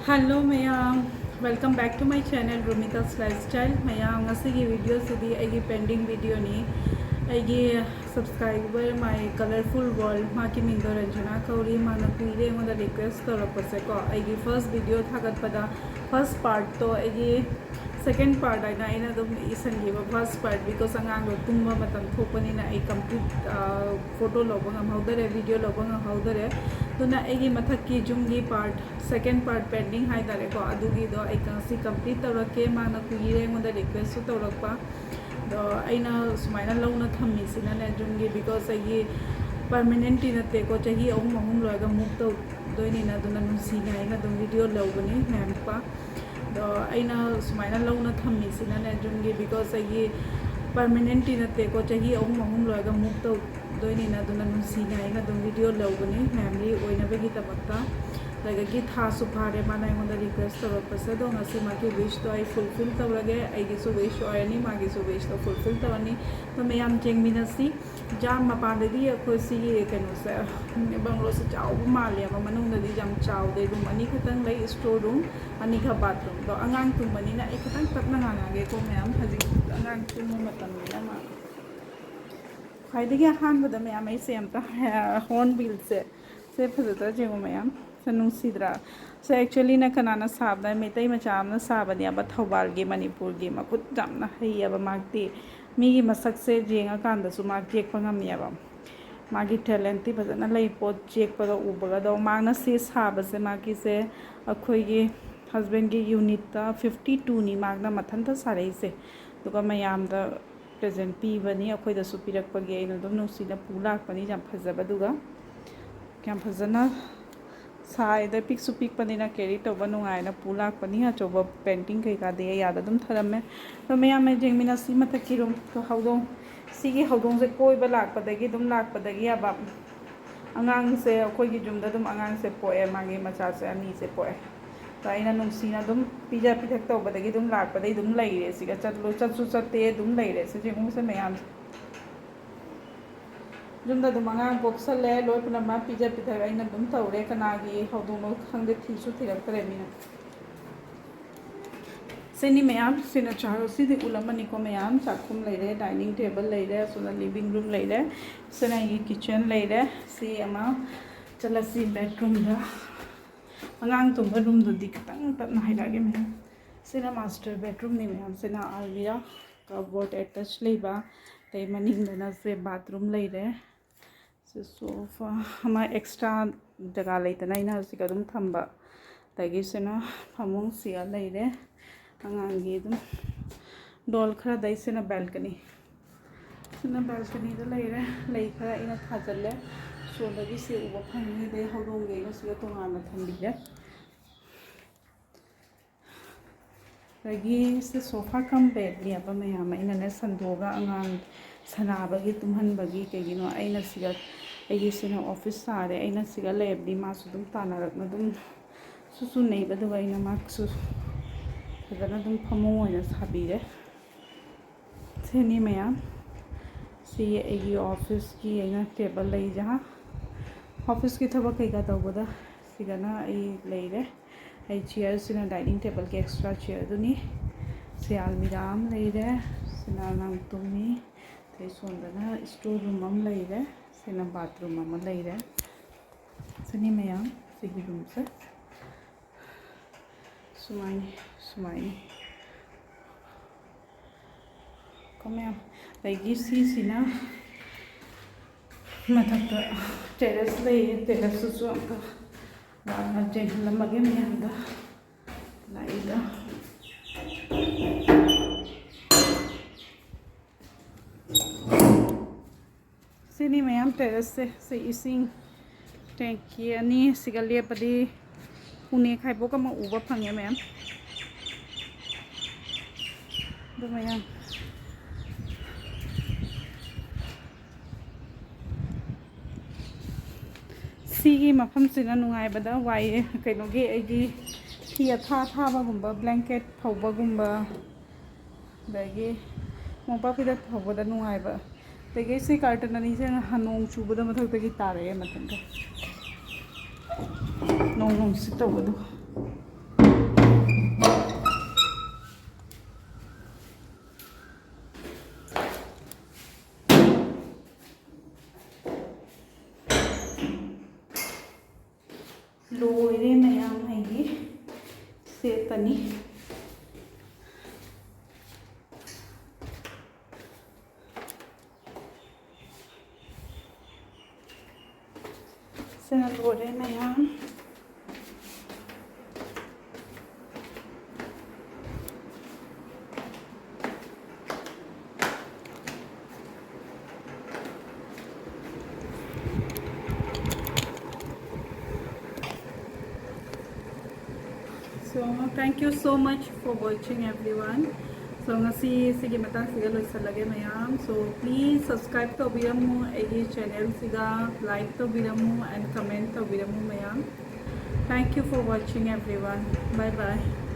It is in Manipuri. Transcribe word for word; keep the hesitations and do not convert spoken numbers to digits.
Hello ꯃꯌꯥꯝ, welcome back to my channel Rumita's Lifestyle. ꯃꯌꯥꯝ, ꯉꯁꯤꯒꯤ ꯚꯤꯗꯤꯑꯣꯁꯤꯗꯤ ꯑꯩꯒꯤ ꯄꯦꯟꯗꯤꯡ ꯚꯤꯗꯤꯑꯣꯅꯤ꯫ ꯑꯩꯒꯤ subscriber, my colorful world, ꯃꯥꯒꯤ ꯃꯤꯡꯗꯣ ꯔꯟꯖꯅꯥ ꯀꯧꯔꯤ꯫ ꯃꯥꯅ ꯀꯨꯏꯔꯦ ꯑꯩꯉꯣꯟꯗ ꯔꯤꯀ꯭ꯋꯦꯁ ꯇꯧꯔꯛꯄꯁꯦꯀꯣ, ꯑꯩꯒꯤ ꯐꯥꯔꯁ ꯚꯤꯗꯤꯑꯣ ꯊꯥꯒꯠꯄꯗ ꯐꯥꯔꯁ ꯄꯥꯔꯠꯇꯣ, ꯑꯩꯒꯤ ꯁꯦꯀꯦꯟ ꯄꯥꯔꯠ ꯍꯥꯏꯅ ꯑꯩꯅ ꯑꯗꯨꯝ ꯏꯁꯟꯈꯤꯕ ꯐꯥꯔꯁ ꯄꯥꯔꯠ, ꯕꯤꯀꯣꯁ ꯑꯉꯥꯡꯗꯣ ꯇꯨꯝꯕ ꯃꯇꯝ ꯊꯣꯛꯄꯅꯤꯅ ꯑꯩ ꯀꯝꯄ꯭ꯂꯤꯠ ꯐꯣꯇꯣ ꯂꯧꯕ ꯉꯝꯍꯧꯗꯔꯦ, ꯚꯤꯗꯤꯑꯣ ꯂꯧꯕ ꯉꯝꯍꯧꯗꯔꯦ꯫ ꯑꯗꯨꯅ ꯑꯩꯒꯤ ꯃꯊꯛꯀꯤ ꯖꯨꯝꯒꯤ ꯄꯥꯔꯠ, ꯁꯦꯀꯦꯟ ꯄꯥꯔꯠ ꯄꯦꯟꯗꯤꯡ ꯍꯥꯏꯇꯥꯔꯦꯀꯣ, ꯑꯗꯨꯒꯤꯗꯣ ꯑꯩ ꯉꯁꯤ ꯀꯝꯄ꯭ꯂꯤꯠ ꯇꯧꯔꯛꯀꯦ꯫ ꯃꯥꯅ ꯀꯨꯏꯔꯦ ꯑꯩꯉꯣꯟꯗ ꯔꯤꯀ꯭ꯋꯦꯁꯁꯨ ꯇꯧꯔꯛꯄ꯫ ꯑꯗꯣ ꯑꯩꯅ ꯁꯨꯃꯥꯏꯅ ꯂꯧꯅ ꯊꯝꯃꯤꯁꯤꯅꯅꯦ, ꯖꯨꯝꯒꯤ, ꯕꯤꯀꯣꯁ ꯑꯩꯒꯤ ꯄꯔꯃꯅꯦꯟꯇꯤ ꯅꯠꯇꯦꯀꯣ, ꯆꯍꯤ ꯑꯍꯨꯝ ꯑꯍꯨꯝ ꯂꯣꯏꯔꯒ ꯃꯨꯚ ꯇꯧꯗꯣꯏꯅꯤꯅ, ꯑꯗꯨꯅ ꯅꯨꯡꯁꯤꯅ ꯑꯩꯅ ꯑꯗꯨꯝ ꯚꯤꯗꯤꯑꯣ ꯂꯧꯕꯅꯤ ꯃꯌꯥꯝ꯫ ꯑꯗꯣ ꯑꯩꯅ ꯁꯨꯃꯥꯏꯅ ꯂꯧꯅ ꯊꯝꯃꯤꯁꯤꯅꯅꯦ, ꯖꯨꯝꯒꯤ, ꯕꯤꯀꯣꯁ ꯑꯩꯒꯤ ꯄꯔꯃꯅꯦꯟꯇꯤ ꯅꯠꯇꯦꯀꯣ, ꯆꯍꯤ ꯑꯍꯨꯝ ꯑꯍꯨꯝ ꯂꯣꯏꯔꯒ ꯃꯨꯚ ꯇꯧꯗꯣꯏꯅꯤꯅ, ꯑꯗꯨꯅ ꯅꯨꯡꯁꯤꯅ ꯑꯩꯅ ꯑꯗꯨꯝ ꯚꯤꯗꯤꯑꯣ ꯂꯧꯕꯅꯤ ꯃꯦꯃꯣꯔꯤ ꯑꯣꯏꯅꯕꯒꯤꯗꯃꯛꯇ꯫ ꯑꯗꯒꯤ ꯊꯥꯁꯨ ꯐꯥꯔꯦ ꯃꯥꯅ ꯑꯩꯉꯣꯟꯗ ꯔꯤꯀ꯭ꯋꯦꯁ ꯇꯧꯔꯛꯄꯁꯦ꯫ ꯑꯗꯣ ꯉꯁꯤ ꯃꯥꯒꯤ ꯋꯤꯁꯇꯣ ꯑꯩ ꯐꯨꯜꯐꯤꯜ ꯇꯧꯔꯒꯦ, ꯑꯩꯒꯤꯁꯨ ꯋꯤꯁ ꯑꯣꯏꯔꯅꯤ, ꯃꯥꯒꯤꯁꯨ ꯋꯤꯁꯇꯣ ꯐꯨꯜꯐꯤꯜ ꯇꯧꯔꯅꯤ꯫ ꯑꯗꯣ ꯃꯌꯥꯝ ꯌꯦꯡꯃꯤꯟꯅꯁꯤ꯫ ꯖꯥꯝ ꯃꯄꯥꯟꯗꯗꯤ ꯑꯩꯈꯣꯏ ꯁꯤꯒꯤ ꯀꯩꯅꯣꯁꯦ, ꯕꯪꯒ꯭ꯂꯣꯁꯦ ꯆꯥꯎꯕ ꯃꯥꯜꯂꯦꯕ, ꯃꯅꯨꯡꯗꯗꯤ ꯌꯥꯝ ꯆꯥꯎꯗꯦ, ꯔꯨꯝ ꯑꯅꯤ ꯈꯛꯇꯪ ꯂꯩ, ꯁ꯭ꯇꯣꯔ ꯔꯨꯝ ꯑꯅꯤꯒ ꯕꯥꯠꯔꯨꯝꯗꯣ꯫ ꯑꯉꯥꯡ ꯇꯨꯝꯕꯅꯤꯅ ꯑꯩ ꯈꯤꯇꯪ ꯇꯞꯅ ꯉꯥꯡꯉꯒꯦꯀꯣ ꯃꯌꯥꯝ, ꯍꯧꯖꯤꯛ ꯑꯉꯥꯡ ꯇꯨꯝꯕ ꯃꯇꯝꯅꯤꯅ ꯃꯥ꯫ ꯈ꯭ꯋꯥꯏꯗꯒꯤ ꯑꯍꯥꯟꯕꯗ ꯃꯌꯥꯝ ꯑꯩꯁꯦ ꯑꯝꯇ ꯍꯣꯔꯟꯕꯤꯜꯁꯦ, ꯁꯦ ꯐꯖꯗ꯭ꯔꯥ ꯌꯦꯡꯉꯣ ꯃꯌꯥꯝ, ꯁꯦ ꯅꯨꯡꯁꯤꯗ꯭ꯔꯥ? ꯁꯦ ꯑꯦꯛꯆꯨꯋꯦꯂꯤꯅ ꯀꯅꯥꯅ ꯁꯥꯕꯅ? ꯃꯩꯇꯩ ꯃꯆꯥ ꯑꯃꯅ ꯁꯥꯕꯅꯦꯕ, ꯊꯧꯕꯥꯜꯒꯤ, ꯃꯅꯤꯄꯨꯔꯒꯤ꯫ ꯃꯈꯨꯠ ꯌꯥꯝꯅ ꯍꯩꯌꯦꯕ ꯃꯥꯗꯤ꯫ ꯃꯤꯒꯤ ꯃꯁꯛꯁꯦ ꯌꯦꯡꯉꯀꯥꯟꯗꯁꯨ ꯃꯥ ꯌꯦꯛꯄ ꯉꯝꯃꯦꯕ꯫ ꯃꯥꯒꯤ ꯇꯦꯂꯦꯟꯇꯤ ꯐꯖꯅ ꯂꯩ, ꯄꯣꯠ ꯌꯦꯛꯄꯒ ꯎꯕꯒ꯫ ꯑꯗꯣ ꯃꯥꯅ ꯁꯤ ꯁꯥꯕꯁꯦ, ꯃꯥꯒꯤꯁꯦ ꯑꯩꯈꯣꯏꯒꯤ ꯍꯁꯕꯦꯟꯒꯤ ꯌꯨꯅꯤꯠꯇ ꯐꯤꯐꯇꯤ ꯇꯨꯅꯤ ꯃꯥꯅ ꯃꯊꯟꯇ ꯁꯥꯔꯛꯏꯁꯦ꯫ ꯑꯗꯨꯒ ꯃꯌꯥꯝꯗ ꯄ꯭ꯔꯦꯖꯦꯟ ꯄꯤꯕꯅꯤ, ꯑꯩꯈꯣꯏꯗꯁꯨ ꯄꯤꯔꯛꯄꯒꯤ ꯑꯩꯅ ꯑꯗꯨꯝ ꯅꯨꯡꯁꯤꯅ ꯄꯨ ꯂꯥꯛꯄꯅꯤ꯫ ꯌꯥꯝ ꯐꯖꯕꯗꯨꯒ, ꯌꯥꯝ ꯐꯖꯅ ꯁꯥꯏꯗ, ꯄꯤꯛꯁꯨ ꯄꯤꯛꯄꯅꯤꯅ ꯀꯦꯔꯤ ꯇꯧꯕ ꯅꯨꯡꯉꯥꯏꯅ ꯄꯨ ꯂꯥꯛꯄꯅꯤ꯫ ꯑꯆꯧꯕ ꯄꯦꯟꯇꯤꯡ ꯀꯩꯀꯥꯗꯤ ꯑꯩ ꯑꯥꯗ ꯑꯗꯨꯝ ꯊꯔꯝꯃꯦ꯫ ꯑꯗꯣ ꯃꯌꯥꯝ ꯌꯦꯡꯃꯤꯟꯅꯁꯤ ꯃꯊꯛꯀꯤ ꯔꯨꯝ꯫ ꯍꯧꯗꯣꯡ, ꯁꯤꯒꯤ ꯍꯧꯗꯣꯡꯁꯦ ꯀꯣꯏꯕ ꯂꯥꯛꯄꯗꯒꯤ ꯑꯗꯨꯝ ꯂꯥꯛꯄꯗꯒꯤ ꯌꯥꯕ ꯑꯉꯥꯡꯁꯦ, ꯑꯩꯈꯣꯏꯒꯤ ꯌꯨꯝꯗ ꯑꯗꯨꯝ ꯑꯉꯥꯡꯁꯦ ꯄꯣꯛꯑꯦ, ꯃꯥꯒꯤ ꯃꯆꯥꯁꯦ ꯑꯅꯤꯁꯦ ꯄꯣꯛꯑꯦ꯫ ꯑꯗꯣ ꯑꯩꯅ ꯅꯨꯡꯁꯤꯅ ꯑꯗꯨꯝ ꯄꯤꯖ ꯄꯤꯊꯛ ꯇꯧꯕꯗꯒꯤ ꯑꯗꯨꯝ ꯂꯥꯛꯄꯗꯒꯤ ꯑꯗꯨꯝ ꯂꯩꯔꯦ ꯁꯤꯒ꯫ ꯆꯠꯂꯨ, ꯆꯠꯁꯨ ꯆꯠꯇꯦ, ꯑꯗꯨꯝ ꯂꯩꯔꯦ ꯁꯤ ꯌꯦꯡꯉꯨꯁꯦ ꯃꯌꯥꯝꯁꯦ꯫ ꯌꯨꯝꯗ ꯑꯗꯨꯝ ꯑꯉꯥꯡ ꯄꯣꯛꯁꯜꯂꯦ, ꯂꯣꯏ ꯄꯨꯝꯅꯃꯛ ꯄꯤꯖ ꯄꯤꯊꯛ ꯑꯩꯅ ꯑꯗꯨꯝ ꯇꯧꯔꯦ꯫ ꯀꯅꯥꯒꯤ ꯍꯧꯗꯣꯡꯅꯣ ꯈꯪꯗꯦ, ꯊꯤꯁꯨ ꯊꯤꯔꯛꯇ꯭ꯔꯦ ꯃꯤꯅ꯫ ꯁꯤꯅꯤ ꯃꯌꯥꯝ, ꯁꯤꯅ ꯆꯥꯔꯣ꯫ ꯁꯤꯗꯤ ꯎꯠꯂꯝꯃꯅꯤꯀꯣ ꯃꯌꯥꯝ, ꯆꯥꯛꯈꯨꯝ ꯂꯩꯔꯦ, dining table ꯂꯩꯔꯦ, ꯑꯁꯣꯝꯗ living room ꯂꯩꯔꯦ, ꯁꯤꯅ ꯑꯩꯒꯤ kitchen ꯂꯩꯔꯦ꯫ ꯁꯤ ꯑꯃ ꯆꯠꯂꯁꯤ bedroomꯗ꯫ ꯑꯉꯥꯡ ꯇꯨꯝꯕ roomꯗꯨꯗꯤ ꯈꯤꯇꯪ ꯇꯞꯅ ꯍꯥꯏꯔꯛꯑꯒꯦ ꯃꯌꯥꯝ꯫ ꯁꯤꯅ master bedroomꯅꯤ ꯃꯌꯥꯝ꯫ ꯁꯤꯅ almirah, cupboard attach ꯂꯩꯕ, ꯑꯗꯩ ꯃꯅꯤꯡꯗꯅ ꯁꯦ bathroom ꯂꯩꯔꯦ꯫ ꯁꯤ sofa ꯑꯃ extra ꯖꯒꯥ ꯂꯩꯇꯅ ꯑꯩꯅ ꯍꯧꯖꯤꯛ ꯑꯗꯨꯝ ꯊꯝꯕ꯫ ꯑꯗꯒꯤ ꯁꯤꯅ ꯐꯃꯨꯡ ꯁꯤꯒ ꯂꯩꯔꯦ꯫ ꯑꯉꯥꯡꯒꯤ ꯑꯗꯨꯝ doll ꯈꯔꯗꯩ꯫ ꯁꯤꯅ balcony꯫ ꯁꯤꯅ balconyꯗ ꯂꯩꯔꯦ꯫ ꯂꯩ ꯈꯔ ꯑꯩꯅ ꯊꯥꯖꯤꯜꯂꯦ꯫ ꯁꯣꯝꯗꯒꯤ ꯁꯤ ꯎꯕ ꯐꯪꯉꯤ꯫ ꯑꯗꯩ ꯍꯧꯗꯣꯡꯒꯤ ꯑꯩꯅ ꯁꯤꯒ ꯇꯣꯉꯥꯟꯅ ꯊꯝꯕꯤꯔꯦ꯫ ꯑꯗꯒꯤ ꯁꯤ sofa cum bedꯅꯦꯕ ꯃꯌꯥꯝ꯫ ꯑꯩꯅꯅꯦ ꯁꯟꯗꯣꯛꯑꯒ ꯑꯉꯥꯡ ꯁꯥꯟꯅꯕꯒꯤ, ꯇꯨꯝꯍꯟꯕꯒꯤ, ꯀꯩꯒꯤꯅꯣ ꯑꯩꯅ ꯁꯤꯗ, ꯑꯩꯒꯤ ꯁꯤꯅ office ꯇꯥꯔꯦ꯫ ꯑꯩꯅ ꯁꯤꯗ ꯂꯩꯔꯕꯗꯤ ꯃꯥꯁꯨ ꯑꯗꯨꯝ ꯇꯥꯟꯅꯔꯛꯅ ꯑꯗꯨꯝ ꯁꯨꯁꯨ ꯅꯩꯕ, ꯑꯗꯨꯒ ꯑꯩꯅ ꯃꯥꯁꯨ ꯐꯖꯅ ꯑꯗꯨꯝ ꯐꯃꯨꯡ ꯑꯣꯏꯅ ꯁꯥꯕꯤꯔꯦ꯫ ꯁꯤꯅꯤ ꯃꯌꯥꯝ, ꯁꯤ ꯑꯩꯒꯤ officeꯀꯤ ꯑꯩꯅ table ꯂꯩꯖꯥ꯫ Officeꯀꯤ ꯊꯕꯛ ꯀꯩꯀꯥ ꯇꯧꯕꯗ ꯁꯤꯗꯅ ꯑꯩ ꯂꯩꯔꯦ꯫ ꯑꯩ chairꯁꯤꯅ dining tableꯒꯤ extra chairꯗꯨꯅꯤ꯫ ꯁꯤ almirah ꯑꯃ ꯂꯩꯔꯦ꯫ ꯁꯤꯅ ꯑꯉꯥꯡ ꯇꯨꯝꯃꯤ꯫ ꯑꯗꯩ ꯁꯣꯝꯗꯅ store room ꯑꯃ ꯂꯩꯔꯦ꯫ ꯁꯤꯅ bathroom ꯑꯃ ꯂꯩꯔꯦ꯫ ꯁꯤꯅꯤ ꯃꯌꯥꯝ, ꯁꯤꯒꯤ roomꯁꯦ꯫ ꯁꯨꯃꯥꯏꯅ, ꯁꯨꯃꯥꯏꯅ꯫ ꯀꯣ ꯃꯌꯥꯝ, ꯑꯗꯒꯤ ꯁꯤꯁꯤꯅ ꯃꯊꯛꯇ terrace ꯂꯩꯌꯦ꯫ Terraceꯇꯨꯁꯨ ꯑꯝꯇ ꯂꯥꯛꯅ ꯆꯦꯟꯍꯜꯂꯝꯃꯒꯦ ꯃꯌꯥꯝꯗ꯫ ꯂꯥꯛꯏꯗ꯫ ꯁꯤꯅꯤ ꯃꯌꯥꯝ terraceꯁꯦ꯫ ꯁꯤ ꯏꯁꯤꯡ tanky ꯑꯅꯤ ꯁꯤꯒ ꯂꯦꯞꯄꯗꯤ ꯎꯅꯦ ꯈꯥꯏꯕꯣꯛ ꯑꯃ ꯎꯕ ꯐꯪꯉꯦ ꯃꯌꯥꯝ꯫ ꯑꯗꯨ ꯃꯌꯥꯝ, ꯁꯤꯒꯤ ꯃꯐꯝꯁꯤꯅ ꯅꯨꯡꯉꯥꯏꯕꯗ ꯋꯥꯏꯌꯦ꯫ ꯀꯩꯅꯣꯒꯤ, ꯑꯩꯒꯤ ꯐꯤ ꯑꯊꯥ ꯑꯊꯥꯕꯒꯨꯝꯕ, blanket ꯐꯧꯕꯒꯨꯝꯕ, ꯑꯗꯒꯤ ꯃꯣꯝꯄꯥꯛ ꯐꯤꯗꯛ ꯐꯧꯕꯗ ꯅꯨꯡꯉꯥꯏꯕ꯫ ꯑꯗꯒꯤ ꯁꯤ ꯀꯥꯔꯇꯟ ꯑꯅꯤꯁꯦ ꯅꯍꯥꯟ ꯅꯣꯡ ꯆꯨꯕꯗ ꯃꯊꯛꯇꯒꯤ ꯇꯥꯔꯛꯑꯦ ꯃꯊꯟꯇ꯫ ꯅꯣꯡ ꯅꯨꯡꯁꯤꯠ ꯇꯧꯕꯗꯣ꯫ ꯂꯣꯏꯔꯦ ꯃꯌꯥꯝ ꯑꯩꯒꯤ ꯁꯦꯠ ꯑꯅꯤ꯫ ꯁꯤꯅ ꯂꯣꯏꯔꯦ ꯃꯌꯥꯝ꯫ So thank you so much for watching everyone. So ꯉꯁꯤ ꯁꯤꯒꯤ ꯃꯇꯥꯡꯁꯤꯒ ꯂꯣꯏꯁꯤꯜꯂꯒꯦ ꯃꯌꯥꯝ꯫ So please subscribe ꯇꯧꯕꯤꯔꯝꯃꯨ ꯑꯩꯒꯤ channel ꯁꯤꯒ, like ꯇꯧꯕꯤꯔꯝꯃꯨ and comment ꯇꯧꯕꯤꯔꯝꯃꯨ ꯃꯌꯥꯝ꯫ Thank you for watching everyone. Bye bye.